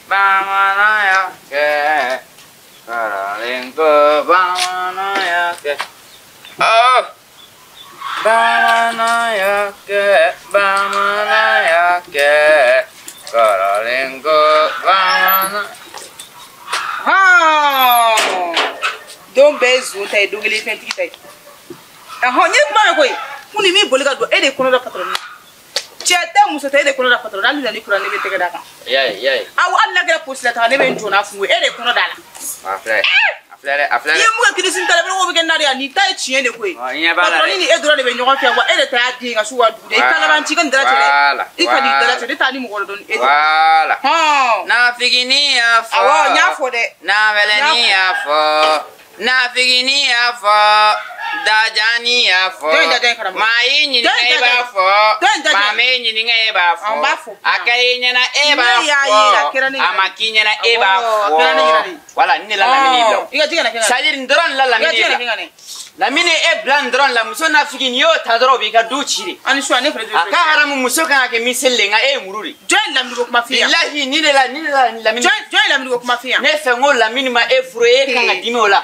Bamananya kɛ. Kɔrɔlen ko bamananya kɛ. Oh! Bamananya kɛ, bamananya kɛ. Kɔrɔlen ko bamanan. Hɔn! Don bɛɛ ye zon ta ye, don kelen ye fɛntigi ta ye. Ɔhɔn, n ye kuma mɛn koyi. Kun ni min boli ka don e de ye kɔnɔ da patɔrɔn na. Cɛ tɛ, muso tɛ, e de kɔnɔ da patɔrɔn na. Hali nani kura ne bɛ tɛgɛ da kan. Y'a ye, y'a ye. Awɔ, hali n'a kɛra polisi la taga, ne bɛ n jɔ n'a kun ye. E de ye kɔnɔ da la. A filɛ, a filɛ dɛ, a filɛ I dɛ. ye mun kɛ kirisi ta la, ko bɛ kɛ nari ya, nin ta ye tiɲɛ de koyi. Ɔ, i ɲɛ b'a la dɛ. Patɔrɔn ni e dɔrɔn de bɛ ɲɔgɔn fɛ wa, e de ta y'a den ka su ka dugu de. I ka laban ci ka nin dala cɛ dɛ. Voilà, I ka nin dala voilà. cɛ, ne t'a ni mɔgɔ wɛrɛ dɔn ni e tɛ. Voilà. Hɔn. Nafigini y'a fɔ. Awɔ, n y'a fɔ dɛ. Nafɛlɛni y'a fɔ. Nafigini y'a fɔ. Dajani y'a fɔ. Jɔn ye dajan ye karamɔgɔ? Maa y'i ɲininka Jɔn ye e b'a dajan ye? fɔ. Jɔn ye dajan ye? Maa m'e ɲininka e b'a fɔ. An b'a fɔ. A kɛra i ɲɛna e b'a Ne y'a ye, a kɛra ne fɔ. ɲɛna. A ma k'i ɲɛna e b'a Awɔ, a kɛra ne ɲɛna de. fɔ. Voilà, nin de la Lamini y'i bila o. I ka ji kana kɛ ka C'est à dire nin dɔrɔn de la I ka Lamini ji y'i kana bila. kɛ ka ne. Lamini e bila nin dɔrɔn de la, muso nafigi n'i y'o ta dɔrɔn o b'i ka du ci de. Ani su ne fana. A ka haramu muso kan ka kɛ miseli de, nka e ye muru de. Jɔn ye Lamini ko kuma f'i ye? Bilahi ni de la, ni de la Lamini. Jɔn ye Lamini ko kuma f'i ye? Ne fɛ n ko Lamini ma e furu, e kan ka dimi o la.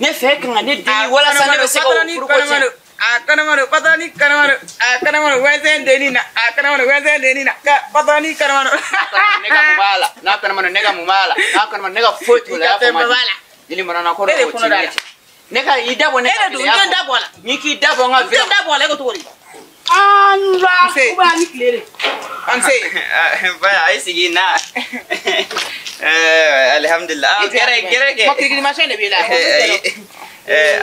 Ne fɛ e kan ka ne deli walasa ne bɛ se ka o furuko tiɲɛ. A kanama don, patɔrɔni kanama don, a kanama don, wɛsɛn denni na, a kanama don, wɛsɛn denni na, ka patɔrɔni kanama don. Ne ka mun b'a la? N'a kanama don, ne ka mun b'a la? N'a kanama don, ne ka foyi t'o la. I ka fɛn bɛɛ b'a la. Jeli mana ko E de dɔ o kɔnɔ ti da ne la. cɛ. Ne ka i da bɔ ne E ka de don, tile, n tɛ n da bɔ a la. N'i k'i da bɔ n ka N tɛ n da bɔ a la, e ko cogo di? An la, Nse. ou bien an ni tile de. An se. Baya, a ye sigi na. Alhamdulillah. Ah, gɛrɛ gɛrɛ kɛ. Ma kirikirimasiyɛn de b'e la.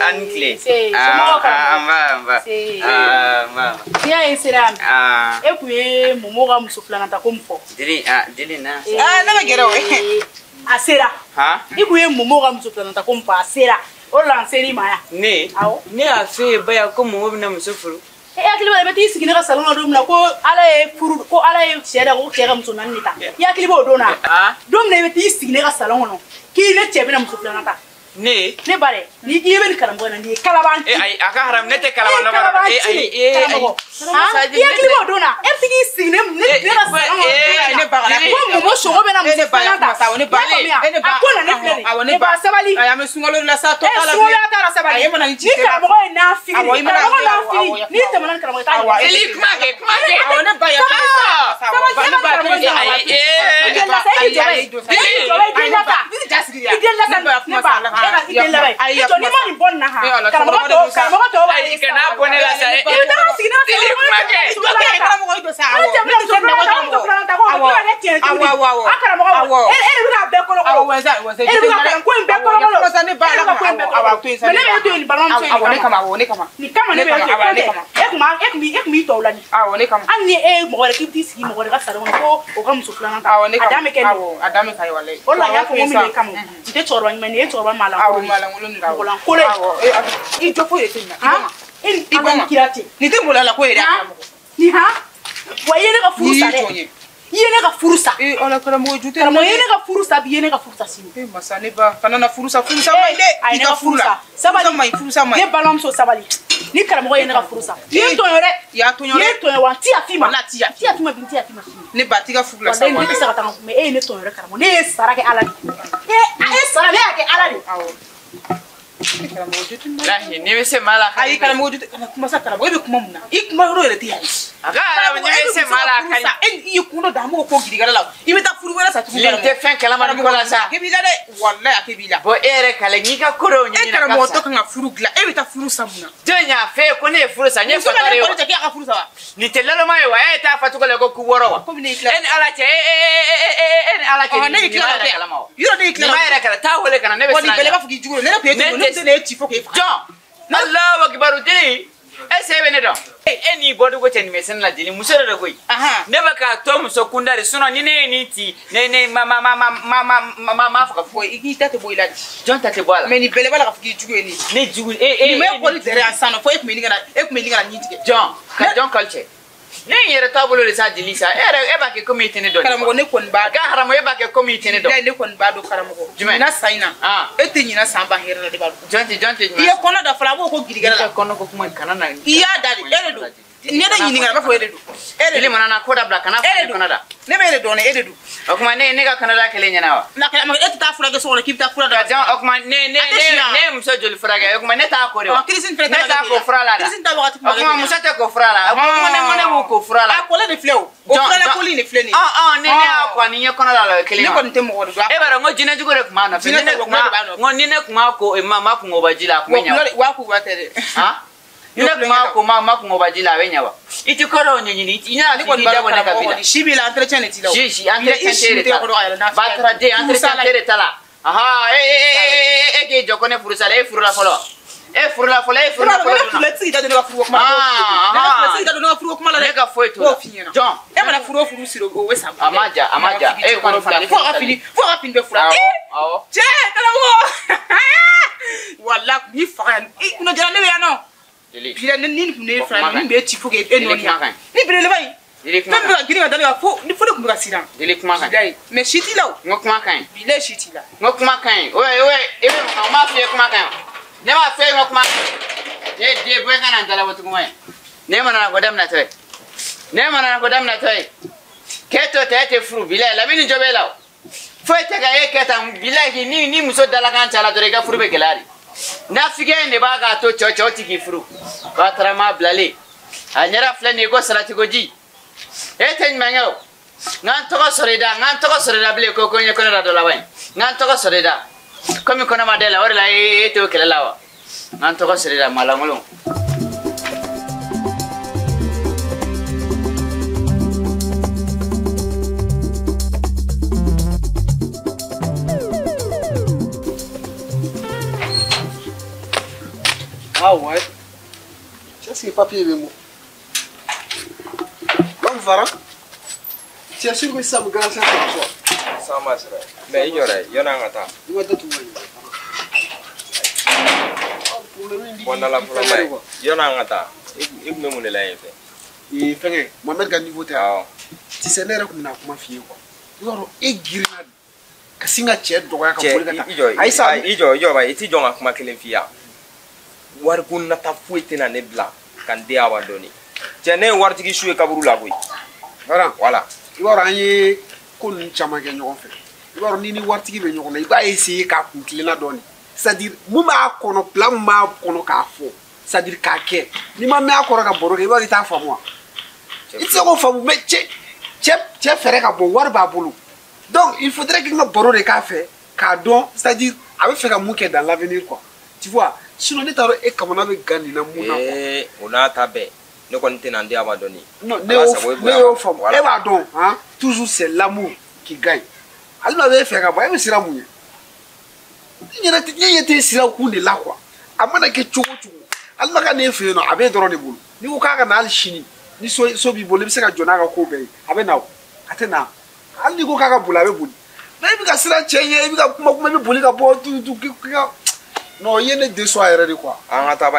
An ni tile. Nse, Ah, somɔgɔw ah, karamɔgɔ? an ba, an ba. Nse. Ah, an ba. N'i y'a ye n sera yan bi, Ah, e kun ye Momo ka muso filanan ta ko min fɔ. Jeli, ah, jeli na. Ah, ne bɛ gɛrɛ o. A sera. Han? I kun ye Momo ka muso filanan ta ko min fɔ, a sera. O de la n ser'i ma yan. Ne? Awɔ. Ne y'a f'e ye baya ko mɔgɔ bɛna muso furu. E hakili b'a la i bɛ t'i sigi ne ka salon na don min na ko Ala ye furu, ko Ala ye cɛ da, ko cɛ ka muso naani de ta. I hakili b'o don na? Ah? Don min na i bɛ t'i sigi ne ka salon kɔnɔ k'i ne cɛ bɛna muso filanan ta. Ne? Ne ba dɛ, ni i bɛ nin karamɔgɔ in na, nin ye kalaban ci. Eh, ayi, a ka haram, ne tɛ kalaban E nɔgɔ. kalaban Eh, ci ayi, de, eh, ayi. karamɔgɔ. Han? Sajid, I hakili b'o don na? E bɛ t'i sigi ne ne ne ka salon kɔnɔ Eh, don min na. ne ba kana Ko Momo sogo bɛna E muso ne ba filanan ya ta. kuma sa, o ne ba. I y'a faamuya? E ne ba. A ko na ne filɛ nin ye. Awɔ, ne Ne ba. ba sabali. Ayi, an bɛ sunkalo de la sa, tɔ E t'a la sunkalo bilen. t'a la, sabali. Ayi, e mana ni ci Ni tɛ b'a karamɔgɔ ye nafigi Awɔ, i de, mana karamɔgɔ awɔ, awɔ, nafigi. awɔ, N'i tɛmɛna ni karamɔgɔ ye, taa Awɔ, ɲɛfɔ. Jeli, kuma kɛ, kuma kɛ. Awɔ, ne ba ya kuma sa. Sabali, Awɔ, ne ba karamɔgɔ ya kuma sa. Ayi, eh. I den lasa, e k'i jɔ Ayi, bɛ. E k'i jɔ bɛ, i den lasa. I ja sigi I den lasa, Ne ba ya kuma ne ba, sa, e ka i den laban. Ayi, I jɔ, n'i ma nin bɔ nin na han, Eh, Ala, karamɔgɔ cɛkɔrɔba de tɔw, don sa. karamɔgɔ tɔw b'a Ayi, ye kana sa. bɔ ne la sa. I bɛ taga sigi ne ka Jeli, salon kuma kɔnɔ, kɛ. muso filanan ta. Karamɔgɔ, i jɔ sa, Ale awɔ. cɛ bɛna muso filanan ta, muso filanan ta, ko o bɛ tila ka kɛ tiɲɛ ye tuguni. Awɔ, awɔ, awɔ. A karamɔgɔ, Awɔ. e de bɛ k'a bɛɛ kɔlɔkɔlɔ. Awɔ, wɛsa, wɛsa, E de bɛ ka ko in bɛɛ kɔlɔkɔlɔ. Awɔ, ne ba E de bɛ ka ko in bɛɛ awɔ, awɔ, to yen sa, kɔlɔkɔlɔ. Mais ne bɛ e to yen nin balimamuso in Awɔ, ne de kama, kama. awɔ, ne kama. Nin kama ne bɛ e to Awɔ, yen. ne kama. E kun b'a, e kun b'i tɔw la nin. Awɔ, ne kama. Hali ni e ye mɔgɔ wɛrɛ k'i bɛ t'i sigi mɔgɔ wɛrɛ ka salon kɔnɔ ko o ka muso filanan ta. Awɔ, ne A kama. dan bɛ kɛ nin ye. Awɔ, a dan bɛ kɛ walayi. O de la n y'a fɔ ko min de kama. Mhm. Nin tɛ cɛkɔrɔba ɲuman ye, nin ye cɛkɔrɔba Awɔ, maalankolon ye. maalankolon de don, awɔ. Mɔgɔlankolon ye. Awɔ, i jɔ foyi de tɛ nin na. I bɔ Han? ma. E ni I bɔ Ala ni ma. kira cɛ. Nin tɛ maloya la ko yɛrɛ, a Han? karamɔgɔ. Nin han? Wa i ye ne ka furu N'i sa y'i dɛ. jɔ ye. I ye ne ka furu sa. Eh, Ala, karamɔgɔ, ju tɛ Karamɔgɔ, i ye ne ka furu sa bi, i ye ne ka furu sa sini. Eh, masa, ne ba, kana na furu sa, furu sa man ɲi dɛ. A ye I ne ka ka furu furu la. sa. Sabali. Furu sa man ɲi, furu sa man Ne ɲi. balimamuso sabali. Ni karamɔgɔ ye ne ka furu sa. I ye n tɔɲɔ dɛ. I y'a tɔɲɔ I dɛ. ye n tɔɲɔ wa n ti yafa i ma. Walahi, a ti yafa. N ti yafa i ma bi, n ti yafa i ma sini. Ne ba, t'i ka furu la sa, Walahi, ne tɛ se walahi. ka taa n ka mais e ye ne tɔɲɔ dɛ karamɔgɔ. Ne ye sara kɛ Ala de. E sara ne y'a kɛ Ala de. Awɔ. Eh, karamɔgɔ, ju tɛ nin na. Lahi, n'i bɛ se maa la. Ayi, karamɔgɔ, ju tɛ, kana kuma sa, karamɔgɔ, e bɛ kuma mun na? I kuma yɔrɔ yɛrɛ tɛ yan. A ka haramu, n'i bɛ se maa la, a ka ɲi. E i ye kun dɔ da, an b'o ko girigara la. I bɛ taa furu wɛrɛ sa tuguni. Nin tɛ fɛn kalama nin ko la sa. A kɛ b'i la dɛ, walahi, a kɛ b'i la. Bon, e yɛrɛ kale, n'i ka ko dɔw E ɲɛɲini a ka karamɔgɔ fisa. tɔ kan ka furu dilan, e bɛ taa furu sa mun na? Jɔn y'a f'e ye ko ne ye furu sa? N ye Muso fatɔ bɛ de ne ye wa? kɔrɔ cɛ k'e y'a ka furu sa wa? Nin tɛ laloma ye wa? E t'a fɔ cogo la ko ku wɔɔrɔ wa? Komi ne y'i tila. E ni Ala cɛ, e ni Ala cɛ, Ɔhɔn, ne y'i nin tila b'a la yɛrɛ tɛ. kalama wa? Yɔrɔ ne y'i tila Nin la. b'a yɛrɛ kalama. Taa wele ka na, ne bɛ Wa nin siran bɛɛ la, ɲɛ. i b'a fɔ k'i jugu don. Ne yɛrɛ tun ye Ne jugu, ne tɛ- tun tɛ ne ci fo k'e faga. Jɔn? Allahu akibaru, jeli. Est ce que e bɛ ne dɔn? E n'i bɔcogo cɛ nin bɛ sɛnɛ la jeli, muso de don koyi. Ahan. Ne bɛ k'a to muso kunda de, sinon ni ne ye nin ci, ne ma ma ma ma ma ma ma ma ma faga. Bon, i k'i ta tɛ bɔ i la de. Jɔn ta tɛ bɔ a la? Mais nin bɛɛ la, i b'a la k'a fɔ k'i jugu ye nin ye. Ne jugu e Nin ma e e kɔli dɛrɛ yan sisan nɔ, fo e tun bɛ ɲini ka na, e tun bɛ ɲini ka na ɲin tigɛ. Jɔn ka jɔn kɔli cɛ? Ne ye n yɛrɛ taabolo de sa jeli sa. E yɛrɛ e b'a kɛ komi i tɛ ne dɔn. Karamɔgɔ, ne kɔni b'a A ka haramu, e b'a kɛ komi i tɛ ne dɔn. Bilayi, ne kɔni b'a dɔn karamɔgɔ. Jumɛn? Ɲinan san in na. Ah. E tɛ ɲinan san ban hɛrɛ la, ne b'a dɔn. Jɔn tɛ I ye kɔnɔ da fɔlɔ, a b'o ko girigara I ka la. kɔnɔ ko kuma in kana na. I y'a da de, e de don. Ni ne ɲininka a b'a fɔ e de don. E de Dili mana na ko dabila kana fɔ ne kɔnɔ da. Ne bɛ e de dɔn e de don. O tuma ne ka kɔnɔda kelen ɲɛna wa? Na kɛ e tɛ taa furakɛ so kɔnɔ k'i bɛ taa fura da. Ka jan o tuma ne ye muso joli furakɛ o tuma ne t'a ko de wa? Kirisi fɛnɛ ne t'a ko fura la dɛ. Kirisi ta wagati kuma. O tuma muso tɛ ko fura la. O tuma ne b'o ko fura la. A kɔlɛ de filɛ o. O fura la koli de filɛ nin ye. Ɔ ne y'a ko ani ɲɛ kɔnɔ da la o ye kelen ye. Ne kɔni tɛ mɔgɔ de dɔn. E b'a dɔn n ko jinɛjugu de tun b'a nɔfɛ. Jinɛ de b'a nɔfɛ. Ni ne tun b'a ko ma kungoba ji la a tun bɛ ɲɛ wa. Wa kungoba tɛ dɛ. Han? Ni ne tun b'a ko ma kungoba ji la a bɛ ɲɛ wa? I ti ko dɔw ɲɛɲini i ɲɛna k'i dabɔ ne ka bi la. Si b'i la entretien de t'i la o. Si entretien tɛ de ta la. Batara den entretien tɛ de ta la. Aha e k'i jɔ ko ne furu sala e furula fɔlɔ. E furula fɔlɔ e furula fɔlɔ. Ne tɛ se k'i da don ne ka furuko kuma la. Ne tɛ se k'i da don ne ka furuko kuma la dɛ. Ne ka foyi t'o la. Jɔn. E mana furu o furu siri o bɛ sa. A ma ja a ma ja. E kɔni fana fo ka fini bɛɛ fura. Awɔ. Cɛ karamɔgɔ. Wala n'i faga yan i kunna jara ne bɛ yan nɔ. Bi ni kun ne fura ni bɛ ci fo k'e nɔ yan. Ni belebeleba in. Fɛn bɛ ka girin ka da ne kan fo ni fo ne kun bɛ ka siran. Dili kuma ka ɲi. Mais si t'i la o. N ko kuma ka ɲi. Bilayi si t'i la. N ko kuma ka ɲi. O e bɛ n m'a f'i ye kuma ka ɲi. Ne m'a f'i ye n ko kuma. E den bɔ i ka na n dalabɔ tugun ye. Ne mana na ko daminɛ tɔ ye. Ne mana na ko daminɛ tɔ ye. K'e to ten e tɛ furu bilayi Lamini jɔ b'e la o. Foyi tɛ ka e kɛ tan bilayi ni muso dalakan cayala dɔrɔn i ka furu bɛ gɛlɛya de. Nafigiya in de b'a k'a to cɛw ti k'i furu. Batarama bilalen. A ɲɛda filɛ nin ye ko saratiko ji. E tɛ ɲuman kɛ o. N k'an tɔgɔ sɔrɔ i da n k'an tɔgɔ sɔrɔ i da bilen ko n ye kɔnɔ da dɔ laban ye. N k'an tɔgɔ sɔrɔ i da. Komi kɔnɔ ma da i la o de la e t'o kɛlɛ la wa. N k'an tɔgɔ sɔrɔ i da maalankolon. Ah ouais. Qu'est-ce que papier est mot? L'homme Vara, tu es sûr que ça me grâce à toi? Ça marche. Mais il y aurait, il y en a un. Il va tout. Bon, la problème. Il y en a un. Il me montre là. Il fait Mohamed Gani voté. Tu sais, n'est-ce pas comment fier quoi. Il va y kasinga cɛ dɔgɔya ka boli ka taa. Ayisa, i jɔ ba, i ti jɔn ka kuma kelen f'i ye. Wariko nata foyi tɛna ne bila ka n den abandonné. Cɛ ne ye waritigi su ye kaburu la koyi. Voilà. I b'a dɔn an ye ko ninnu caman kɛ ɲɔgɔn fɛ. I b'a dɔn n'i ni waritigi bɛ ɲɔgɔn na i b'a essayer k'a kun tilenna dɔɔni. C'est à dire mun b'a kɔnɔ plan mun b'a kɔnɔ k'a fɔ c'est à dire k'a kɛ n'i ma mɛn a kɔrɔ ka baro kɛ i b'a dɔn i t'a faamu wa. I tɛ se k'o faamu mais cɛ fɛɛrɛ ka bɔ wari b'a bolo. Donc il faudrait que n ka baro de k'a fɛ k'a dɔn c'est à dire a bɛ fɛ ka mun kɛ dans l'avenir quoi. Tu vois. Sinon ne t'a dɔn e kamana bɛ gan nin na mun na quoi. O n'a ta bɛɛ ne kɔni tɛna n den abandonné. Non ne y'o faamu e b'a dɔn han toujours c'est l'amour qui gagne. Hali n'a bɛ e fɛ ka ban e bɛ siran mun ɲɛ? Ne ɲɛ tɛ siran kun de la quoi. A mana kɛ cogo o cogo hali n'a ka n'e fɛ yen nɔ a b'e dɔrɔn de bolo. N'i ko k'a ka na hali sini ni so b'i bolo i bɛ se ka jɔ n'a ka ko bɛɛ ye a bɛ na o a tɛ na hali n'i ko k'a ka boli a bɛ boli. Mais e bɛ ka siran cɛ ɲɛ e bɛ ka kuma i bɛ boli ka bɔ tu k'i ka. Non, il y a des déçois quoi. En attendant,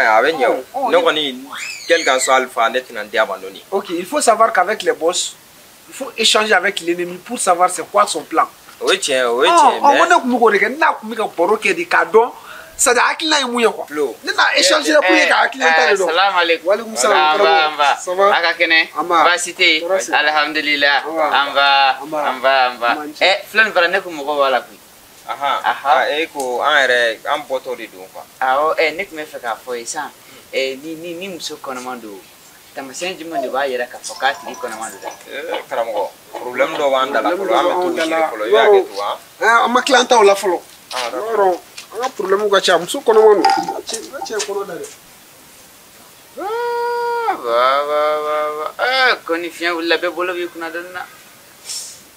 quel qu'en soit alpha, net abandonné. Ok, il faut savoir qu'avec les boss, il faut échanger avec l'ennemi pour savoir c'est quoi son plan. Oui, tiens, oui, tiens. On a ça quoi. Échanger pour Salam alaikum. Wa alaikum salam. Ça va? Alhamdulillah. Amba. Eh, flan varane ko mo wala ko. Aha, e ko an yɛrɛ an bɔtɔ de don quoi. Awɔ, ne tun bɛ fɛ k'a fɔ ye sisan, ni muso kɔnɔman don, taamasiyɛn jumɛn de b'a yira k'a fɔ k'a tigi kɔnɔman don dɛ? Karamɔgɔ, problème dɔ b'an da la fɔlɔ, an bɛ t'o gérer fɔlɔ, i b'a kɛ to han. An ma tila an taw la fɔlɔ. Yɔrɔ, an ka problème ka ca, muso kɔnɔman don. A cɛ kɔnɔ da dɛ. Wa, ko ni fiɲɛ wulila bɛɛ bolo b'i kunna dɔɔni na.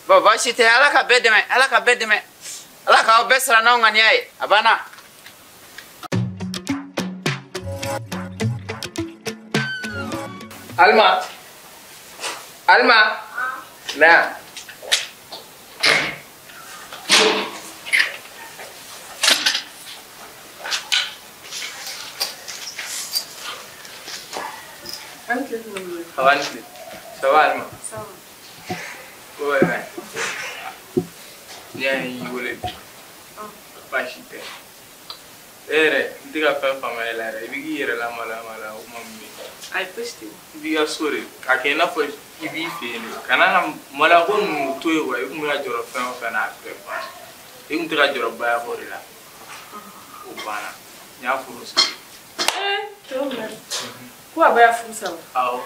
Bon, baasi tɛ, Ala ka bɛɛ dɛmɛ, Ala ka bɛɛ dɛmɛ. Ala k'aw bɛɛ sara n'aw ŋaniya ye a banna. Alma, Alma, na. Ça va Alma? Ça va. Ouais, ouais. Viens, il voulait. Baasi tɛ e yɛrɛ n tɛ ka fɛn faamuya e la yɛrɛ i bɛ k'i yɛrɛ lamaloya maloya o ma mun bɛ Ayi fosi tɛ. I b'i ka so de k'a kɛ i n'a fɔ i b'i fɛ yen de. Kana na maloya ko ninnu to yen wa i kun bɛ ka jɔrɔ fɛn o fɛn na a bɛɛ banna. I kun tɛ ka jɔrɔ bayako de la. O banna. N y'a furu sa. Ee tɔn mɛn. Ko a b'a furu sa wa? Awɔ.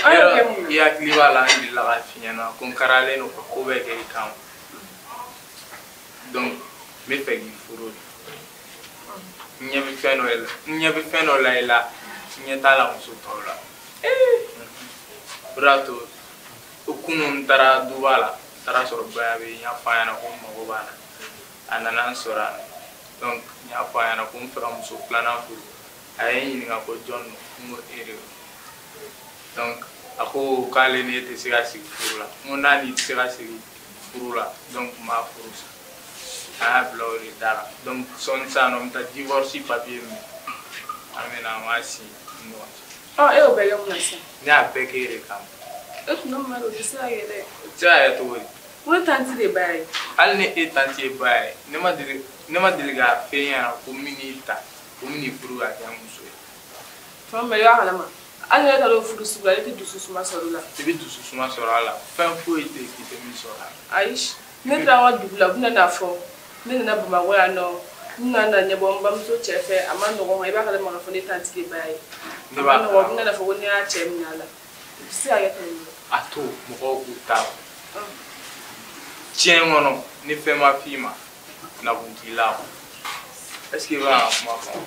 An y'o kɛ mun na? I hakili b'a la n delila k'a f'i ɲɛna ko n karalen don ka ko bɛɛ kɛ i kama. Donc n bɛ fɛ k'i furu de. N ɲɛ bɛ fɛn dɔ la, n ɲɛ bɛ fɛn dɔ la i la, n ɲɛ t'a la muso tɔw la. O de y'a to kunun n taara duba la, n taara sɔrɔ baya bɛ yen, n y'a fɔ a ɲɛna ko n mago b'a la. A nana n sɔrɔ yan. Donc n y'a fɔ a ɲɛna ko n fɛ ka muso filanan furu. A ye n ɲininka ko jɔn don, n ko e de don. Donc a ko k'ale ni e tɛ se ka sigi furu la. N ko n'a n'i tɛ se ka sigi furu la, donc n b'a furu sa. A y'a bila o de da la. Donc sɔɔni sisan nɔ n bɛ taa divorce papier minɛ. An bɛ na an b'a signé an ni ɲɔgɔn cɛ. Ɔ e y'o bɛɛ kɛ mun na sisan? Ne y'a bɛɛ k'e de kama. E tun ma o tɛ se ka kɛ dɛ. O tɛ se ka kɛ cogo di? Ko ne tanti de ba ye. Hali ni e tanti ye ba ye, ne ma deli k'a f'e ɲɛna ko min n'i ta, ko min n'i furu k'a kɛ n muso ye. Tuma bɛɛ i b'a kalama. Hali ne taara o furu sugu la, ne tɛ dusu suma sɔrɔ o la. I bɛ dusu suma sɔrɔ a la, fɛn foyi tɛ yen k'i tɛ min sɔrɔ a la. Ayi, ne taara an ka dugu la, u bɛna n'a fɔ ne nana Bamakɔ yan nɔ, n nana ɲɛbɔ n bamuso cɛ fɛ, a ma nɔgɔn, i b'a kalama k'a fɔ ne tanti de ba ye. Ne A b'a ma nɔgɔn, u bɛna n'a fɔ ko ne y'a cɛ minɛ a la. O tɛ se ka kɛ tan nɔ. A to mɔgɔw k'u ta fɔ. Diɲɛ kɔnɔ ni fɛn ma f'i ma, nakun t'i la. Est ce que i b'a ka kuma faamu?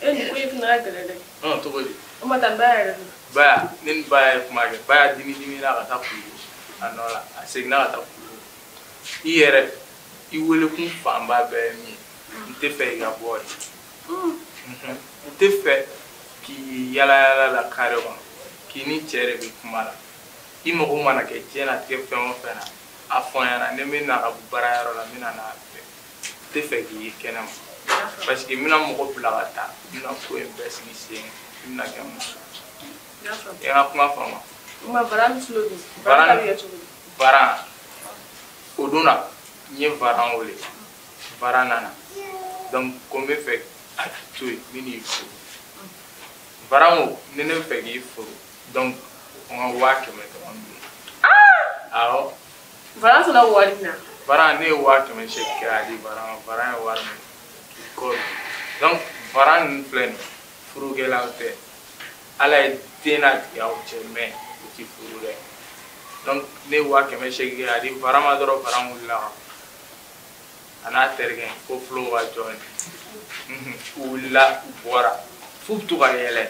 E nin ko in fana ka gɛlɛn dɛ. Ɔn cogo di? O ma taa ni baya yɛrɛ don. Baya, ne ni baya ye kuma kɛ, baya dimi dimina ka taa Kulukoro a nɔ la, a seginna ka taa Kulukoro. I yɛrɛ, i welekun fanba bɛɛ ye min ye, n tɛ fɛ i ka bɔ yen. N tɛ fɛ k'i yala yala la kare kɔnɔ, k'i ni cɛ de bɛ kuma la. I mago mana kɛ diɲɛlatigɛ fɛn o fɛn na, a fɔ n ɲɛna, ni n bɛ na ka bɔ baarayɔrɔ la, n bɛ na n'a bɛɛ. N tɛ fɛ k'i ye kɛnɛma. Parce que n bɛna mɔgɔ bila ka taa, n bɛna ko in bɛɛ sigi sen kan, i bɛna kɛ muso. I ka kuma faamu. O ma Varan tulo dun. Varan ta bɛ kɛ cogo di? Varan, o don na, n ye Varan wele. Varan nana. Donc ko n bɛ fɛ a k'i to yen, n bɛ n'i furu. Varan ko ni ne bɛ fɛ k'i furu, donc n ka 100,000 dɔrɔn dun. Awɔ. Varan sɔnna wari min na. Varan ne ye 800,000 kɛ k'a di Varan ma, Varan ye wari minɛ k'i kɔ don. Donc Varan ninnu filɛ nin ye, furukɛlaw tɛ. Ala ye den latigɛ aw cɛ mais u ti furu dɛ. Donc ne ye 800,000 kɛ k'a di Varan ma dɔrɔn, Varan wulila ka a n'a terikɛ ko fulo ka jɔn ye. U wulila u bɔra f'u bɛ to ka yɛlɛ.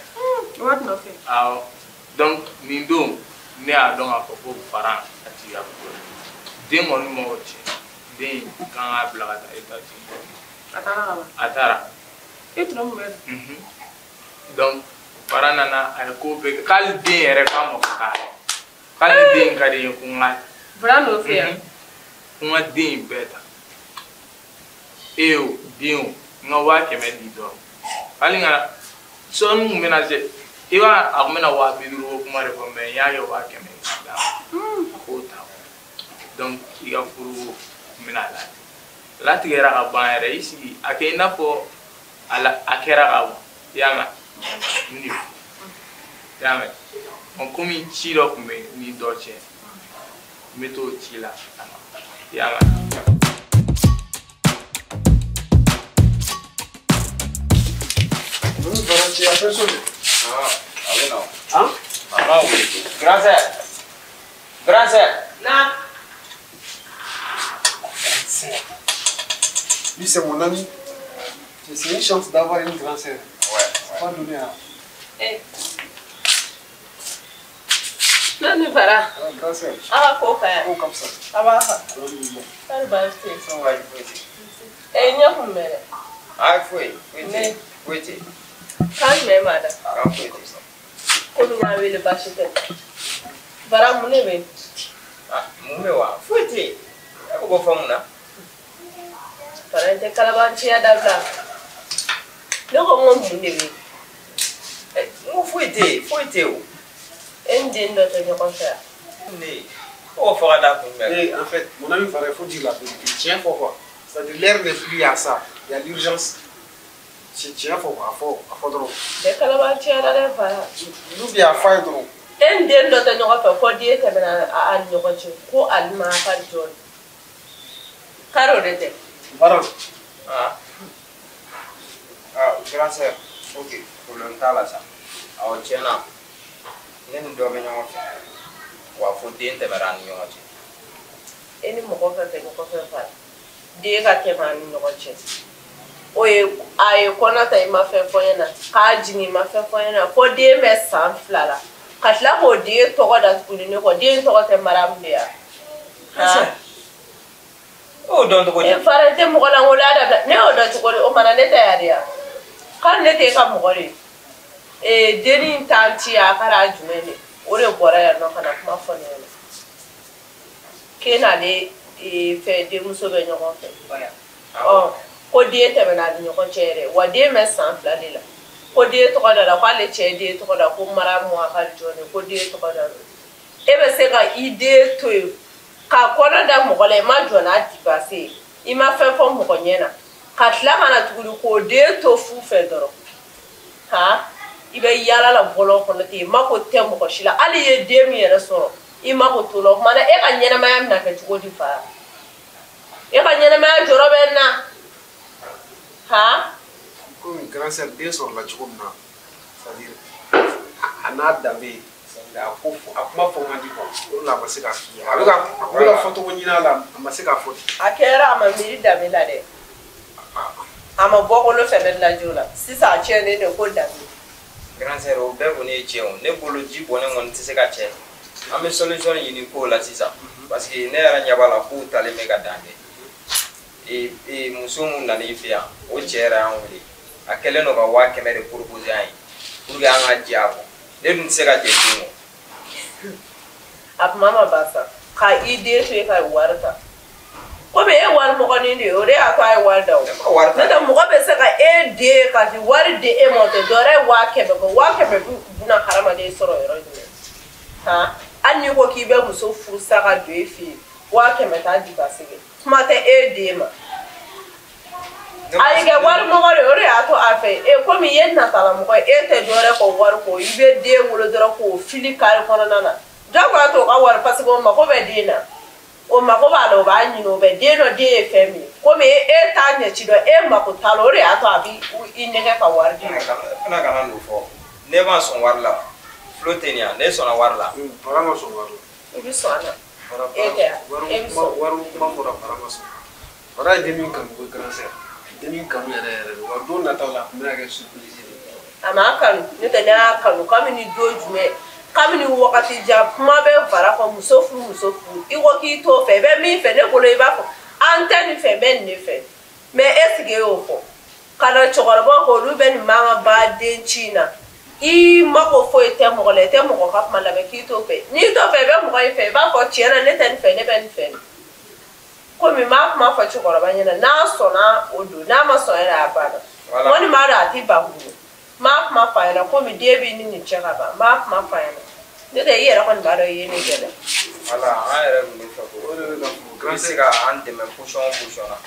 Wari nɔfɛ. Awɔ. Donc nin don ne y'a dɔn k'a fɔ ko Varan a t'i ka ko la. Den kɔni ma o tiɲɛ. Den kan k'a bila ka taa États-Unis. A taara ka ban. A taara. E tun mun bɛ? Donc Varan nana a ye ko bɛɛ kɛ k'ale den yɛrɛ k'a mako t'a la. K'ale den ka di n ye ko n ka. Varan n'o fɛ yan. Ko n ka den in bɛɛ ta. E o den o n ka 100,000 di dɔrɔn. Hali ka sɔɔni kun bɛna se i b'a a kun bɛna 50,000 ko kuma de fɔ mais n y'a kɛ 100,000 ye k'a d'a ma. A k'o ta. Donc i ka furu n bɛna latigɛ. Latigɛra ka ban yɛrɛ i sigi a kɛ i n'a fɔ a la a kɛra ka ban. I y'a mɛn? N de furu. I y'a mɛn? Bon komi ci dɔ tun bɛ ni dɔ cɛ, n bɛ t'o ci la ka na. I y'a mɛn? Ah, a bɛ na o. Hein? A b'a wele. Grand sœur. Grand sœur. Na. Lui, c'est mon ami. C'est une chance d'avoir une grande sœur. Ouais. C'est pas donné à. Eh. Ne ni Varan. Ah, grande sœur. Aw ka ko ka ɲi. Oh, comme ça. A b'a fa. Alhamdulillah. K'ale baasi tɛ yen. Somɔgɔw foyi tɛ. Eh ɲɛ kun bɛ dɛ. Ah, foyi foyi tɛ yen. Foyi tɛ yen. Kan jumɛn b'a da? Kan foyi tɛ yen. Komi n y'a wele baasi tɛ. Varan mun de bɛ yen? Ah, mun bɛ wa? Foyi tɛ yen. E ko ko fɔ mun na? Varan tɛ kalabanciya dabila. Ne ko n ko mun de bɛ yen? N ko foyi tɛ yen, foyi tɛ yen o. E ni den dɔ tɛ ɲɔgɔn fɛ yan? Ne, ko fɔ ka da kun jumɛn kan? Et en fait, mon ami Varan, il faut dire la vérité. Tiens, pourquoi? C'est-à-dire, l'air n'est plus à ça. Il y a l'urgence. Tiɲɛ fɔ a fɔ dɔrɔn. Ne kalabanciya la dɛ Fara. Olu bi a f'a ye dɔrɔn. E ni den dɔ tɛ ɲɔgɔn fɛ fɔ den tɛmɛna a ni ɲɔgɔn cɛ ko Alima ka jɔn. Kari o de tɛ. Baara. Ah, grand sœur, ok, problème t'a la sa. Awɔ tiɲɛ na, ne ni dɔ bɛ ɲɔgɔn fɛ. Wa fo den tɛmɛna an ni ɲɔgɔn cɛ. E ni mɔgɔ fɛn fɛn ɲɔgɔn fɛ Fara, den ka tɛmɛ an ni ɲɔgɔn cɛ. O ye a ye kɔnɔ ta i ma fɛn fɔ ɲɛna, k'a jigin i ma fɛn fɔ ɲɛna, fo den bɛ san 2 la. Ka tila k'o den tɔgɔ da tuguni ne kɔ, den tɔgɔ tɛ Maramu de ya. E y'o dɔn cogo di? E Fara tɛ mɔgɔ lankolonya dabila, ne y'o dɔn cogo di? O mana ne tɛ yan de ya. K'ale ne tɛ e ka mɔgɔ de ye. Ee dennin tanti a kɛra jumɛn de o de bɔra yan nɔ ka na kuma fɔ ne ɲɛna. K'e n'ale fɛ denmuso bɛ ɲɔgɔn fɛ. Ɔ ko den tɛmɛna a ni ɲɔgɔn cɛ yɛrɛ, wa den bɛ san 2 de la. Ko den tɔgɔ da la, k'ale cɛ ye den tɔgɔ da ko Maramu a ka jɔn de, ko den tɔgɔ da la. E bɛ se ka i den to yen ka kɔnɔ da mɔgɔ la, i ma jɔ n'a dipase ye, i ma fɛn fɔ mɔgɔ ɲɛ na, ka tila ka na tuguni k'o den to fu fɛ dɔrɔn. Han, i bɛ yaala la bɔlɔn kɔnɔ ten, i mako tɛ mɔgɔ si la, hali i ye den min yɛrɛ sɔrɔ, i mako t'o la. O tuma na e ka ɲɛnamaya bɛna kɛ cogo di Fara? E ka ɲɛnamaya jɔrɔ bɛ n na. Han? Komi grand sœur den sɔrɔla cogo min na, c'est à dire a n'a danbe, c'est à dire a ko a kuma fɔ man di quoi, o de la a ma se k'a f'i ye. A bɛ ka a bɛ ka fɔcogo ɲini a la, a ma se k'a fɔ ten. A kɛra a ma miiri danbe la dɛ. A ma bɔ kolo fɛnɛ lajɛ o la. Sisan a tiɲɛnen de ko danbe. Grand sœur, o bɛɛ kɔni ye tiɲɛ o. Ne bolo ji bɔnnen kɔni tɛ se ka cɛ. An bɛ solution ɲini kow la sisan. Parce que ne yɛrɛ ɲɛ b'a la k'u talen bɛ ka dan kɛ. Ee muso mun nana i fɛ yan, o cɛ yɛrɛ y'an wele. A kɛlen don ka 100 000 de proposer an ye pour que an ka jɛ a kɔ. Ne dun tɛ se ka jɛ den kɔ. A kuma ma ban sa. Ka i den to yen ka wari ta. Komi e wari mɔgɔnin de ye, o de y'a to a ye wari da o. Ne ma wari ta. N'o tɛ mɔgɔ bɛ se ka e den ka wari di e ma, o tɛ dɔwɛrɛ ye 100 000 kɔ. 100 000 bɛ buna hadamaden sɔrɔ yɔrɔ jumɛn? Han, hali n'i ko k'i bɛ muso furu sa ka don e fɛ yen, 100 000 t'a dipase kɛ. Kuma tɛ e den ma. A y'i kɛ wari mɔgɔ de ye, o de y'a to a fɛ. E komi i ye natalamɔgɔ ye, e tɛ dɔwɛrɛ kɔ wari kɔ, i bɛ den wolo dɔrɔn k'o fili kari kɔnɔna na. Jagoya t'o ka wari parce que o mako bɛ den na. O mako b'a la, o b'a ɲini, o bɛ den dɔ den ye fɛn min ye. Komi e t'a ɲɛci dɔn, e mako t'a la, o de y'a to a b'i i nɛgɛ ka wari d'i ma. Fana kana n'o fɔ. Ne ma sɔn wari la. Filo tɛ nin yan, ne sɔnna wari la. Fara ma sɔn wari la. I bɛ sɔn a na. E tɛ yan, e bɛ sɔn. Wari kuma fɔra, Fara ma sɔn. Fara ye den min kanu ko grand sœur. Den min kanu yɛrɛ yɛrɛ de. Wa don nataw la a tun bɛna kɛ surprise de ye. A m'a kanu, n'o tɛ ne y'a kanu kabini don jumɛn, kabini wagati jan kuma bɛ Fara kɔ muso furu muso furu, i ko k'i t'o fɛ, i bɛ min fɛ ne bolo i b'a fɔ an tɛ nin fɛ, n bɛ nin de fɛ. Mais est ce que e y'o fɔ? Ka na cɛkɔrɔbaw kɔ, olu bɛ nin mankan ba den ci in na. I mako foyi tɛ mɔgɔ la, i tɛ mɔgɔ ka kuma lamɛn k'i t'o fɛ. N'i t'o fɛ, i bɛ mɔgɔ in fɛ, i b'a fɔ tiɲɛ na ne tɛ nin fɛ, ne bɛ nin fɛ. Komi n m'a kuma fɔ cɛkɔrɔba ɲɛna, n'a sɔnna o don, n'a ma sɔn yɛrɛ a banna. Kɔni b'a dɔn a tɛ ban kun. N m'a kuma f'a ɲɛna komi den b'i ni nin cɛ ka ban, n b'a kuma f'a ɲɛna. N'o tɛ i yɛrɛ kɔni b'a dɔn i ye ne gɛlɛn. Wala an yɛrɛ tun bɛ fɛ ko O de bɛ ka fɔ i bɛ se ka an dɛmɛ position o position na,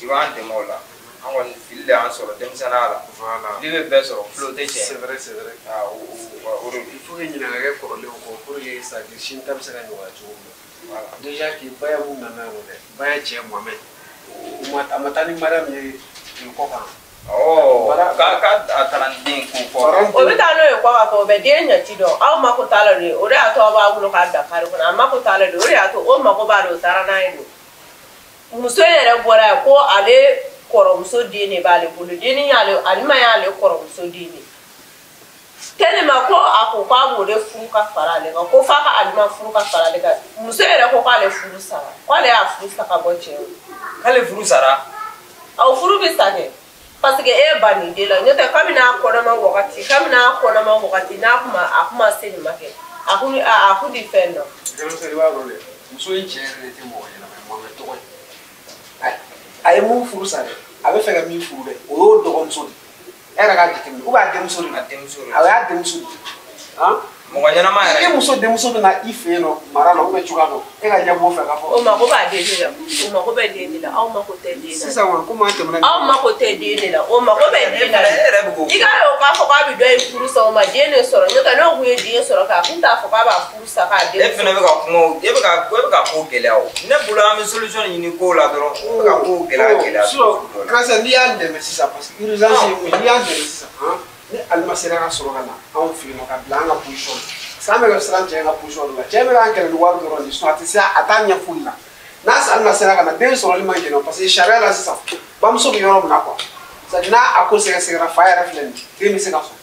i b'an dɛmɛ o la. An kɔni fili de y'an sɔrɔ denmisɛnninya la. Voilà. Fili bɛ bɛɛ sɔrɔ, filo tɛ tiɲɛ. C'est vrai, c'est vrai. Ah, o de don. Il faut que ɲinɛ ka kɛ kɔrɔlenw kɔ pour que c'est à dire sini ta bɛ se ka nɔgɔya cogo min na. Voilà. Déjà que Baya mun nana yan nɔ dɛ, Baya cɛ Mohamed, o ma a ma taa ni Mariam ye kɔ kan. Ɔ k'a a taara ni den ko kɔ. O bɛ taa n'o ye kɔ kan o bɛ den ɲɛci dɔn, aw mako t'a la de, o de y'a to aw b'a bolo k'a bila kari kɔnɔ, a mako t'a la de, o de y'a to o mako b'a la, o taara n'a ye don. Muso in yɛrɛ bɔra yan ko ale kɔrɔmuso den de b'ale bolo, dennin y'ale, Alima y'ale kɔrɔmuso den de. Tellement ko a ko k'a b'o de furu ka fara ale kan, ko f'a ka Alima furu ka fara ale kan. Muso yɛrɛ ko k'ale furu sara, k'ale y'a furu sa ka bɔ cɛ ye. K'ale furu sara? Aw furu bɛ sa kɛ. Parce que e ba nin den la, n'o tɛ kabini a kɔnɔma wagati, kabini a kɔnɔma wagati n'a kuma a kuma se nin ma kɛ, a kun a kun di fɛn dɔ. Grand sœur, i b'a dɔn dɛ, muso in cɛ yɛrɛ de tɛ mɔgɔ ɲɛnama ye, Mohamed tɔgɔ ye. A ye mun furu sa dɛ, a bɛ fɛ ka min furu dɛ, o y'o dɔgɔmuso de ye. E yɛrɛ k'a jateminɛ, ou bien a denmuso de don. A denmuso de A y'a denmuso de ye. Han? Mɔgɔ ɲɛnama yɛrɛ. E muso denmuso bɛ na i fɛ yen nɔ mara la ou bien cogoya dɔ e ka ɲɛbɔ fɛ k'a fɔ. O mako b'a den de la, o mako bɛ den de la, aw mako tɛ den na. Sisan kɔni komi an tɛmɛna. Aw mako tɛ den de la, o mako bɛ den na. E yɛrɛ bɛ k'o. I k'a ye o k'a fɔ k'a bɛ dɔ in furu sa o ma den de sɔrɔ, n'o tɛ n'o kun ye den sɔrɔ k'a kun t'a fɔ k'a b'a furu sa k'a den. E fana bɛ ka kuma o, e bɛ ka ko gɛlɛya o. Ne bolo an bɛ solution ɲini ko la dɔrɔn, e bɛ ka ko gɛlɛya gɛlɛya. Sinon grâce n'i y'a dɛmɛ sisan parce que urgence ye mun ye, n'i y'a dɛmɛ sisan han. Ni Alima sera ka sɔrɔ ka na anw fɛ yen nɔ ka bila an ka position na parce que an bɛ ka siran cɛ ka position de la, cɛ bɛ k'an kɛlɛ ni wari dɔrɔn de sinon a tɛ se a t'a ɲɛ foyi la. N'a Alima sera ka na den sɔrɔli man gɛlɛn parce que sariya la sisan bamuso bɛ yɔrɔ min na quoi, c'est à dire n'a a ko sɛgɛsɛgɛra fa yɛrɛ filɛ nin ye, den bɛ se ka sɔrɔ,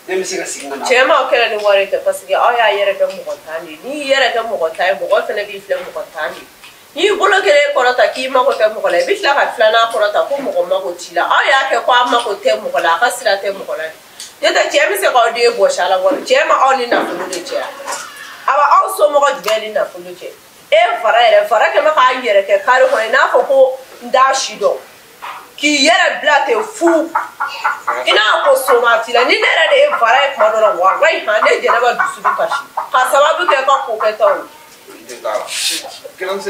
den bɛ se ka segin ka na. Cɛ ma kɛlɛ ni wari tɛ parce que aw y'a yɛrɛ kɛ mɔgɔ tan de ye, n'i yɛrɛ kɛ mɔgɔ tan ye mɔgɔ fana b'i filɛ mɔgɔ tan de ye. N'i bolo kelen kɔrɔta k'i mako tɛ mɔgɔ la, i bɛ tila ka filanan kɔrɔta ko mɔgɔ mako t'i la. Aw y'a kɛ ko a mako tɛ mɔgɔ la, a ka sira tɛ mɔgɔ la de. N'o tɛ cɛ bɛ se k'aw den bɔsi a la wari, cɛ ma aw ni nafolo de cɛ a b'a aw somɔgɔ jumɛn ni nafolo cɛ. E fara yɛrɛ fara kɛ bɛ k'a yɛrɛ kɛ kare kɔnɔ i n'a fɔ ko n t'a si dɔn k'i yɛrɛ bila ten fu i n'a ko soma t'i la. Ni ne yɛrɛ de ye fara ye tuma dɔ la walayi han ne Jɛnɛba dusu bɛ kasi k'a sababu kɛ ka ko kɛtaw ye. Cɛ kɔni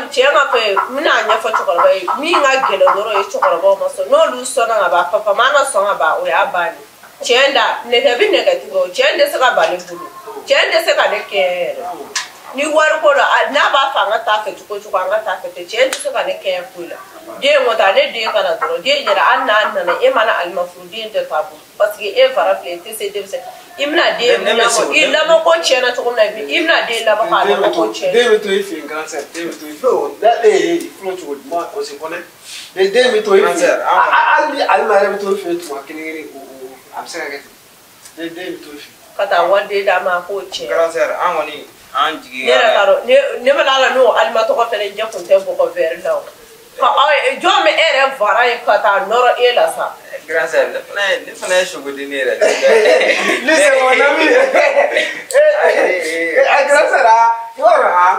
cɛ ka fɛ n bɛna a ɲɛfɔ cɛkɔrɔba ye min ka gɛlɛn dɔrɔn ye cɛkɔrɔbaw ma sɔn n'olu sɔnna ka ban papa mana sɔn ka ban o y'a bannen. Cɛ da nɛgɛ bɛ nɛgɛ tigɛ o cɛ tɛ se ka ban ne bolo, cɛ tɛ se ka ne kɛ yɛrɛ. Ni wari ko don n'a b'a fɛ an ka taa fɛ cogo o cogo an ka taa fɛ ten, cɛ tɛ se ka ne kɛ foyi la. Den ko ta ne den ka na dɔrɔn den yɛrɛ hali n'a nana e mana Alima furu den tɛ to a bolo parce que e fara filɛ i tɛ se denmisɛn i bɛna den lamɔ i lamɔ ko tiɲɛna cogo min na i bɛna den lamɔ k'a lamɔ ko tiɲɛna. Den bɛ to i fɛ yen grand sœur, den bɛ to i fɛ yen, ee fɔlɔ cogo di moi on se connaît, den bɛ to i fɛ yen hali ni Alima yɛrɛ bɛ to i fɛ yen tuma kelen kelen a bɛ se ka kɛ ten, den bɛ to i fɛ yen. Ka taa wari den d'a ma k'o tiɲɛ. Grand sœur an kɔni an jigi. Ne yɛrɛ t'a dɔn ne ma d'a la n'o Alima tɔgɔ fɛnɛ jɛ kun tɛ bɔgɔ wɛrɛ la o. Ka aw jɔn bɛ e yɛrɛ fara ye ka taa nɔrɔ e la sa. Grand sœur ne fana ye sogodenni yɛrɛ. Lui c'est mon ami. Eh grand sœur i b'a dɔn han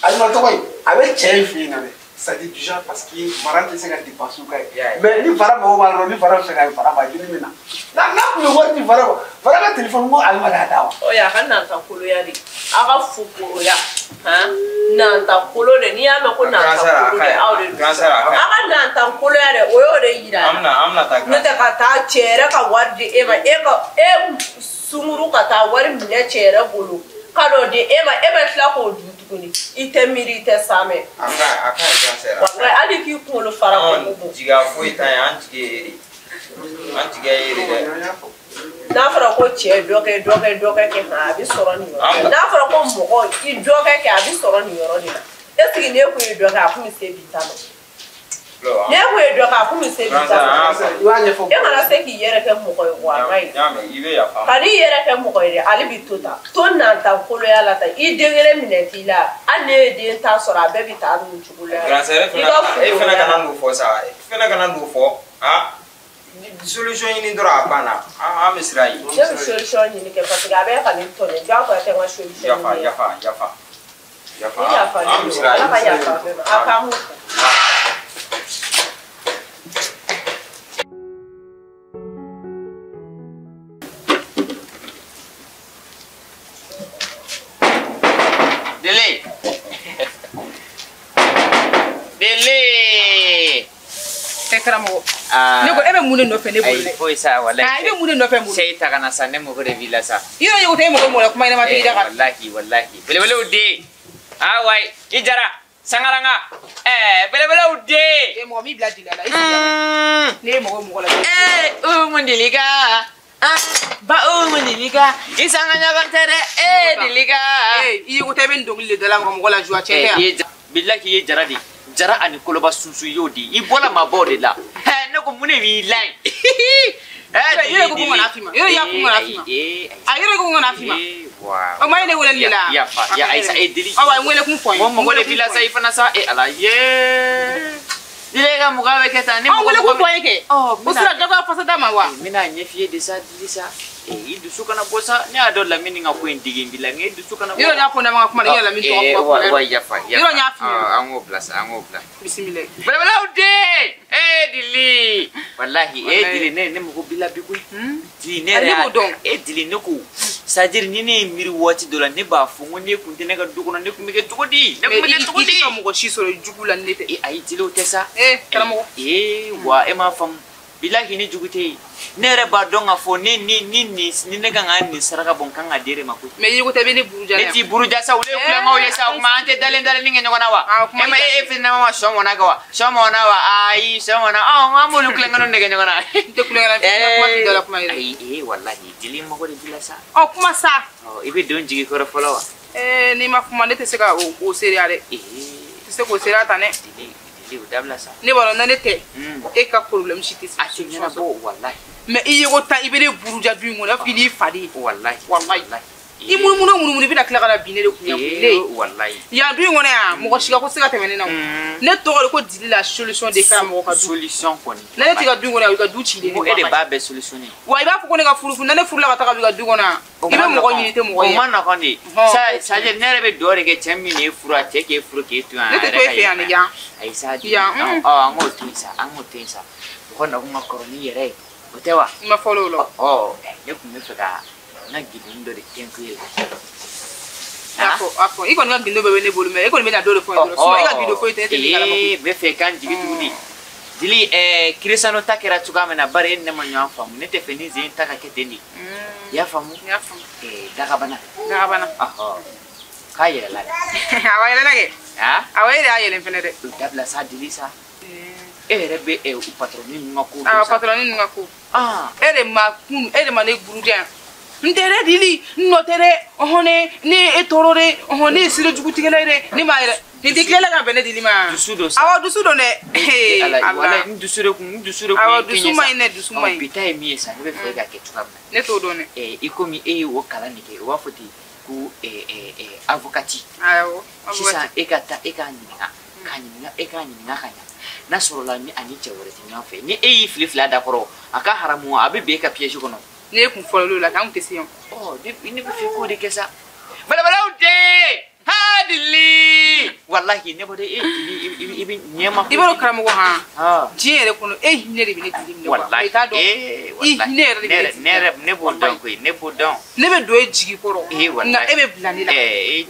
Alima tɔgɔ in a bɛ cɛ in fɛ yen nɔ dɛ. C'est-à-dire du genre parce que fara tɛ se ka dépenser ka ye. Mais ni fara mago b'a la dɔrɔn ni fara bɛ fɛ ka fara ma joli min na. N'a tun bɛ wari di fara ma, fara ka téléphone ko Alima de y'a d'a ma. O y'a ka nantakoloya de aw ka fukoroya han nantakolo de n'i y'a mɛn ko nantakolo de aw de don. Aw ka nantakoloya de o y'o de yira. An bɛna taa. N'o tɛ ka taa cɛ yɛrɛ ka wari di e ma e ka e sunkuru ka taa wari minɛ cɛ yɛrɛ bolo ka n'o di e ma e bɛ tila k'o dun tuguni i tɛ miiri i tɛ samɛ. A ka ɲi grand sœur. Walayi hali k'i kunkolo fara k'o bɔ. Jigiya foyi t'an ye an jigi ye e de. An jigi ye e de dɛ. N'a fɔra ko cɛ dɔ kɛ dɔ kɛ dɔ kɛ kɛ han a bɛ sɔrɔ nin yɔrɔ la. N'a fɔra ko mɔgɔ i dɔ kɛ kɛ a bɛ sɔrɔ nin yɔrɔ de la. Est ce que n'e kun ye dɔ kɛ a kun bɛ se bi ta ma. N'e kun ye dɔ kɛ a kun bɛ se bi ta ma. E kana se k'i yɛrɛ kɛ mɔgɔ ye walayi. Ka n'i yɛrɛ kɛ mɔgɔ ye dɛ ale bɛ to tan to nantankoloya la tan i den kelen minɛ t'i la hali n'e ye den ta sɔrɔ a bɛɛ bɛ taa nin cogo la. Grand sœur e fana kana n'o fɔ sa e fana kana n'o fɔ han. Solution ɲini dɔrɔn a banna an bɛ siran yen. Ne bɛ solution ɲini kɛ parce que a bɛ ka nin tɔɲɔ diyagoya tɛ n ka solution ɲini. Yafa yafa yafa. Ni yafa an bɛ siran yen. Ala ka yafa bɛɛ ma a k'an m'o fɔ. Dele. Dele. E karamɔgɔ. Ne ko e bɛ mun de nɔfɛ ne bolo dɛ? Ayi foyi sa walahi. E bɛ mun de nɔfɛ n bolo? Cɛ ta ka na sa ne mago de b'i la sa. I yɛrɛ ko tɛ e mago bɛ mɔgɔ la kuma ɲɛnama tɛ i da kan. Walahi walahi. Belebelew den. Ah wayi i jara sangaranga. Belebelew den. E mɔgɔ m'i bila jeliya la i sigi yan. Ne ye mɔgɔ mɔgɔ la. Umu Dilika. Ba Umu Dilika. I sanga ɲɔgɔn tɛ dɛ. Dilika. I ye ko tɛ e bɛ nin dɔnkili de da la ka mɔgɔ la joie cɛ tɛ yan. Bilahi i ye jara de. Jara ani koloba sunsun y'o di i bɔla maabaw de la ne ko mun de b'i la yen. I yɛrɛ ko ko ŋana f'i ma i yɛrɛ y'a ko ŋana f'i ma a yɛrɛ ko ŋana f'i ma o ma ye ne wele nin de la. Yafa ya ayisa e deli. Awa n wele kun fɔ n ye. Mɔgɔ mago de b'i la sa i fana sa e ala ye. Dili e ka mɔgɔya bɛ kɛ tan. An wele ko bɔ ye kɛ. O sera jagoya fasa d'a ma wa? N bɛna ɲɛf'i ye de sa Dili sa. I dusu kana bɔ sa. Ne y'a dɔn Lamini ka ko in digi b'i la nka i dusu kana bɔ. Yɔrɔ n y'a fɔ ne ma ka kuma la, i yɛrɛ Lamini tɔgɔ fɔ. Wa yafa yafa. Yɔrɔ n y'a f'i ye. An k'o bila sa, an k'o bila. Bisimila. Balabalaw den! Dili! Walahi, Dili ne mago b'i la bi koyi. Dili ne yɛrɛ Ne b'o dɔn. Dili ne ko c'est à dire ni ne ye miiri waati dɔ la ne b'a fɔ n ko ne kun tɛ ne ka du kɔnɔ ne kun bɛ kɛ cogo di? Ne kun bɛ kɛ cogo di? I tɛ ka mɔgɔ si sɔrɔ jugu la ni ne tɛ. Ayi Dili o tɛ sa. Karamɔgɔ. Wa e m'a faamu. Bilahi ni jugu tɛ yen. Ne yɛrɛ b'a dɔn k'a fɔ ne ni ne kan ka nin saraka bɔ n kan ka di e de ma koyi. Mais i ko tɛ i bɛ ne buruja Ne t'i buruja sa, olu ye kulonkɛw ye sa, o tuma an tɛ dalen dalenni kɛ ɲɔgɔn na wa? E ma e fitinin ma sɔ mɔna kɛ wa? Sɔ mɔna wa? Ayi sɔ mɔna. An b'olu kulonkɛninw de kɛ ɲɔgɔn na. N tɛ kulonkɛ la, kuma t'i da la kuma yɛrɛ. Ayi walahi Dili mago de b'i la sa. Kuma sa. I bɛ don jigi kɔrɔ fɔlɔ wa? N'i ma kuma ne tɛ se ka o seereya dɛ. I tɛ se k'o seereya tan dɛ. Dili o dabila sa. Ne b'a dɔn na ne tɛ e ka problème si tɛ se. A tɛ ɲɛnabɔ walahi. Mais i ye ko tan i bɛ ne buruja du in kɔnɔ i b'a fɔ k'i n'i fa de ye. Walahi. Walahi. I munumunu munumunu i bɛna tila ka na bin ne de kun yan. Walahi. Yan du in kɔnɔ yan mɔgɔ si ka ko tɛ se ka tɛmɛ ne na o. Ne tɔgɔ de ko Dili la solution de karamɔgɔ ka du. Solution kɔni. Na ne t'i ka du in kɔnɔ yan o y'i ka du cilen de. E de b'a bɛɛ solutionner. Wa i b'a fɔ ko ne ka furu na ne furula ka taga i ka du kɔnɔ yan. I bɛ mɔgɔ ɲini i tɛ mɔgɔ ye. O ma nɔgɔn de. C'est à dire ne yɛrɛ bɛ dugawu de kɛ cɛ min de ye furu a cɛ k'e furu k'e to yan. Ne tɛ to e fɛ yan de yan. Ayi sa Dili. An k'o to yen sa, an k'o to yen sa. Mɔgɔ nakun ka kɔrɔ n'i yɛrɛ ye. O tɛ wa? I ma fɔlɔ o la. Ne tun bɛ fɛ ka n ka gindo dɔ de tɛnku ye. A fɔ i kɔni ka gindo bɛɛ bɛ ne bolo mais e kɔni bɛ na dɔ de fɔ n ye dɔrɔn. Sinon e ka gindo foyi tɛ ne tɛ min kalama. N bɛ fɛ i ka n jigi tuguni. Dili Kirisano ta kɛra cogoya min na bari e ni ne ma ɲɔgɔn faamu ne tɛ fɛ ni zen ta ka kɛ ten de. I y'a faamu? N y'a faamu. Dagabana. Dagabana. K'a yɛlɛla dɛ. Awɔ a yɛlɛla kɛ. Awɔ e de y'a yɛlɛ fɛnɛ dɛ. O dabila sa Dili sa. E yɛrɛ bɛ patron ninnu ka ko. Awɔ patron ninnu ka ko. E de ma kun e de ma ne buruja yan. N tɛ dɛ Dili n nɔ tɛ dɛ ɔhɔn ne ye e tɔɔrɔ dɛ ɔhɔn ne ye sira jugutigɛla ye dɛ ne m'a yɛrɛ nin tɛ tilala ka bɛn ne Dili ma. Dusu don sa. Awɔ dusu don dɛ. Ala walahi n dusu de kun n dusu de kun. Awɔ dusu ma ɲi dɛ dusu ma ɲi. Bi ta ye min ye sa ne bɛ fɛ e ka kɛ cogoya min na. Ne t'o dɔn dɛ. I komi e ye o kalan de kɛ u b'a fɔ ten ko avocati. Awɔ. Sisan e ka taa e k'a ɲininka k'a ɲininka e k'a ɲininka ka ɲa. N'a sɔrɔla ni ani cɛ wɛrɛ tɛ ɲɔgɔn fɛ ni e y'i fili fili a da kɔrɔ a ka haramu a bɛ bin e ka piège kɔnɔ. Ne kun fɔlɔ l'o la k'an kun tɛ se yan. Ne bɛ fɛ k'o de kɛ sa. Balabalaw den ha Dili walahi ne b'o de e Dili i bɛ ɲɛma. I b'a dɔn karamɔgɔ han. Diɲɛ yɛrɛ kɔnɔ e hinɛ de bɛ ne Dili minɛ quoi. Walahi I t'a dɔn. I hinɛ yɛrɛ de bɛ ne Dili. Ne yɛrɛ ne b'o dɔn koyi ne b'o dɔn. Ne bɛ don e jigi kɔrɔ. Walahi. Nka e bɛ bila ne la.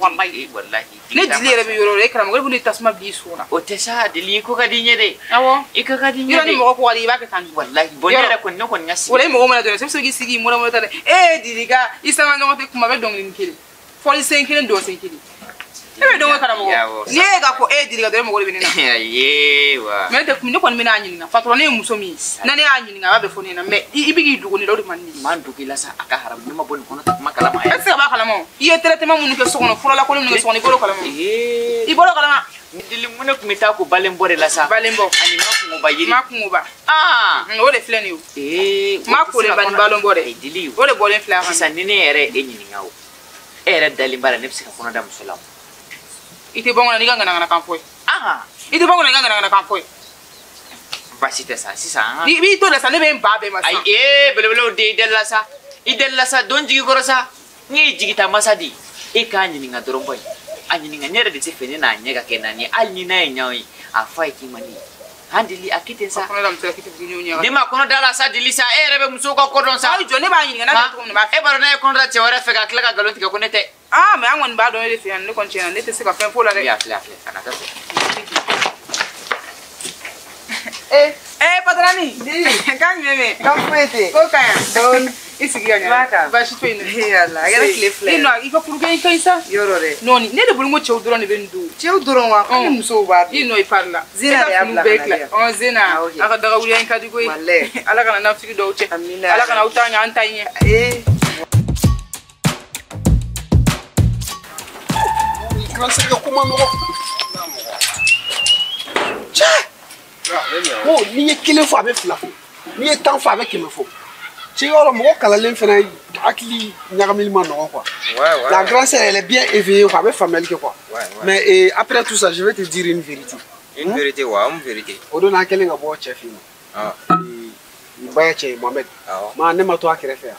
Walahi walahi. Ne Dili yɛrɛ bɛ yɔrɔ o yɔrɔ e karamɔgɔ e bɛ ne tasuma bila i so la. O tɛ sa Dili i ko ka di n ye dɛ. Awɔ. I ko ka di n ye dɛ. Yɔrɔ ni mɔgɔ ko ka di i b'a kɛ tan de. Walahi bon ne yɛrɛ kɔni ne kɔni ka sigi. O la i mɔgɔ mana dɔrɔn i bɛ se k'i sigi mɔnɛ mɔnɛ ta dɛ. E Dili ka i sanga ɲɔgɔn tɛ kuma bɛ dɔnkili kelen. Fɔli sen kelen dɔn sen kelen. E bɛ dɔn karamɔgɔ. Ni e k'a fɔ e Dili ka dɔrɔn mɔgɔ de bɛ ne na. Ayi wa. Mais ne kɔni bɛna a ɲininka patron ne ye muso min ye na ne y'a ɲininka a b'a bɛɛ fɔ ne ɲɛna mais i bɛ k'i dogo ne la o de man di ne ye. Maa dogo i la sa a ka haramu ne ma bɔ nin kɔnɔ ka kuma kalama. E tɛ se ka bɔ a kalama o. I ye traitement minnu kɛ so kɔnɔ furalakolon minnu kɛ so kɔnɔ i bɔr'o kalama. I bɔr'o kalama. Dili mun ne tun bɛ taa ko balen bɔ de la sa. Balen bɔ. Ani ma kungoba yiri. Ma kungoba. O de filɛ nin ye o. Ma kolenba ni balen bɔ dɛ. Dili o de bɔlen filɛ a kan. Sisan ni ne yɛrɛ ye e ɲininka o. E yɛrɛ dalen b'a la ne bɛ se ka kɔnɔ da muso la o. I tɛ bɔ n kɔnɔ n'i ka ŋanaŋanakan fɔ ye. I tɛ bɔ n kɔnɔ n'i ka ŋanaŋanakan fɔ ye. Baasi tɛ sa sisan. I b'i to de sa ne bɛ n ba bɛɛ ma sisan. Ayi belebelew de i delila sa i delila sa don jigi kɔrɔ sa n ye jigita masa de ye e k'a ɲininka dɔrɔn bɔ a ɲininka ne yɛrɛ de tɛ fɛ ne n'a ɲɛ ka kɛ naani ye hali ni n'a ye ɲɔgɔn ye a fɔ a ye k'i man di ye han Dili a kɛ ten sa. Ne ma kɔnɔ da la sa Dili sa e yɛrɛ bɛ musow ka ko dɔn sa. Ayi jɔ ne b'a ɲininka n'a kɛ cogo min na n b'a fɔ. E b'a dɔn n'a ye kɔnɔ da cɛ wɛrɛ fɛ ka tila ka nkalon tigɛ ko ne tɛ. Mais an kɔni b'a dɔn e de fɛ yan ne kɔni tiɲɛ na ne tɛ se ka fɛn f'o la dɛ. A filɛ a filɛ a na taa fɛ. Patroni. Kan jumɛn bɛ yen? Kan foyi tɛ yen. Ko ka ɲi. Dɔɔni. I sigi ka ɲɛ. B'a kan. Baasi foyi tɛ. Ala, a kɛra tile fila ye. I nɔ i ka furukɛ i ka ɲi sa. Yɔrɔ dɛ. Non ne de bolo n ko cɛw dɔrɔn de bɛ nin don. Cɛw dɔrɔn wa? Hali musow b'a dun. I nɔ i pari la. Zena de y'a bila ka na di yan. Zena a ka dagawuliya in ka di koyi. Walayi. Ala kana nafigi dɔw cɛ. Amina. Ala kana aw ta ɲɛ an ta ɲɛ. Kana se ka kuma nɔgɔ. Cɛ! Ko n'i ye kelen fɔ a bɛ fila fɔ n'i ye 10 fɔ a bɛ 100 fɔ. Cɛ yɔrɔ mɔgɔ kalanlen fana hakili ɲagamili ma nɔgɔ quoi. La grande sœur elle est bien éveillée quoi, a bɛ faamuyali kɛ quoi. Mais après tout ça je vais te dire une vérité. Une vérité wa, une vérité. O don n'a kɛlen ka bɔ cɛ fɛ yen nɔ. I ba ye cɛ ye Mohamed. Ma ne ma to a kɛrɛfɛ yan.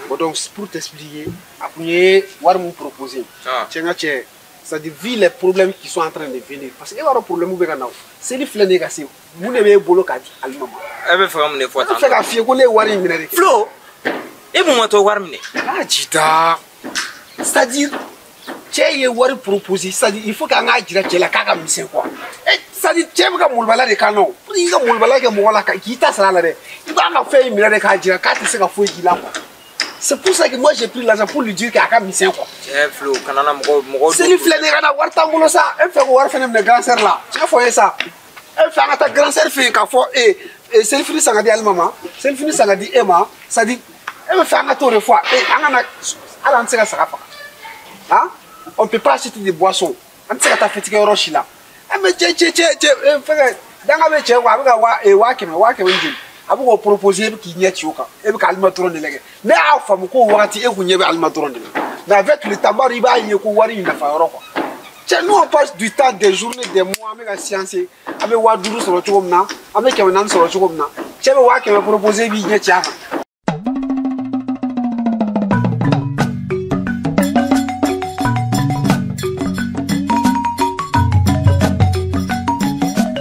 Bon donc pour t'expliquer, a kun ye wari mun proposer. Cɛ n ka cɛ, c'est-à-dire vu les problèmes qui sont en train de venir, parce que e b'a dɔn problème bɛ ka na o. Seli filɛ nin ye ka se, mun de b'e bolo k'a di Alima ma? E bɛ fɛ ka mun de fɔ tan? Ne bɛ fɛ k'a f'i ye ko ne ye wari in minɛ de. Flo, e mun ma to wari minɛ? Ah jita, c'est-à-dire cɛ ye wari proposer, c'est-à-dire il faut k'an k'a jira cɛ la k'a ka misɛn quoi. C'est-à-dire cɛ bɛ ka molobaliya de k'an na o. Pour i ka molobaliya kɛ mɔgɔ la k'i ta sara la dɛ, i b'an ka fɛn in minɛ de k'a jira k'a tɛ se ka foyi k'i la quoi. C'est pour ça que moi j'ai pris l'argent pour lui dire k'a ka misɛn quoi. Cɛ Flo, kana na mɔgɔ mɔgɔ. Seli filɛ nin ye ka na wari t'an bolo sa, e fɛ ko wari fɛnɛ minɛ grand sœur la, tiɲɛ fɔ n ye sa. E fɛ an ka taa grand sœur fɛ yen k'a fɔ e selifini san ka di Alima ma, selifini san ka di e ma, c'est-à-dire e bɛ fɛ an ka t'o de fɔ e an ka na hali an tɛ se ka saga faga. Han? On peut pas acheter des boissons. An tɛ se ka taa fɛtikɛ yɔrɔ si la. Mais cɛ cɛ cɛ cɛ fɛngɛ danga bɛ cɛ quoi, a bɛ ka 100 000 ni joli. A bɛ k'o proposer e bɛ k'i ɲɛ ci o kan, e bɛ ka Alima dɔrɔn de lajɛ. Ne y'a faamu ko o wagati e kun ɲɛ bɛ Alima dɔrɔn de la. Mais avec le temps, i b'a ye ko wari in nafa yɔrɔ quoi. Cɛ nous on passe du temps, des journées, des mois, an bɛ ka séance, an bɛ 5000 sɔrɔ cogo min na, an bɛ 400 sɔrɔ cogo min na. Cɛ bɛ 100 000 proposer e b'i ɲɛ ci a kan.